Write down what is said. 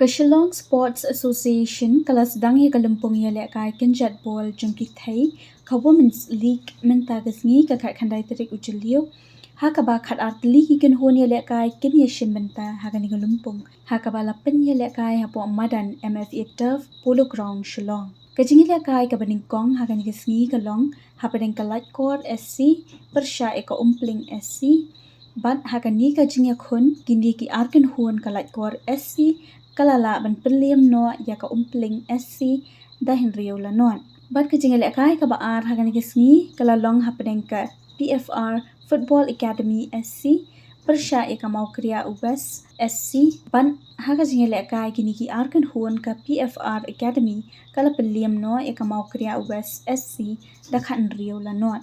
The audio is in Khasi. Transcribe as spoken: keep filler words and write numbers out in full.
Ka Shillong Sports Association ka la sdang ïa ka lympung ïalehkai kynjat bol jong ki thei ka Women's League mynta ka sngi ka khatkhyndai tarik u Jylliew, ha kaba khatar tylli ki kynhun ïalehkai kin ïashim bynta ha kane ka lympung, ha kaba la pynïalehkai hapoh madan M F A Turf, Polo Ground, Shillong. Ka jingïalehkai kaba nyngkong ha kane ka sngi ka long hapdeng ka Laitkor S C pyrshah ïa ka Umpling S C, bad ha kane ka jingïakhun kine ki ar kynhun, ka Laitkor S C ka la lah ban pynliem noh ïa ka Umpling S C da hynriew la not. Bad ka jingïalehkai kaba ar ha kane ka sngi ka la long hapdeng ka P F R Football Academy S C pyrshah ïa ka Mawkriah West S C, bad ha ka jingïalehkai kine ki ar kynhun, ka P F R Academy ka la pynliem noh ïa ka Mawkriah West S C da khathynriew la not.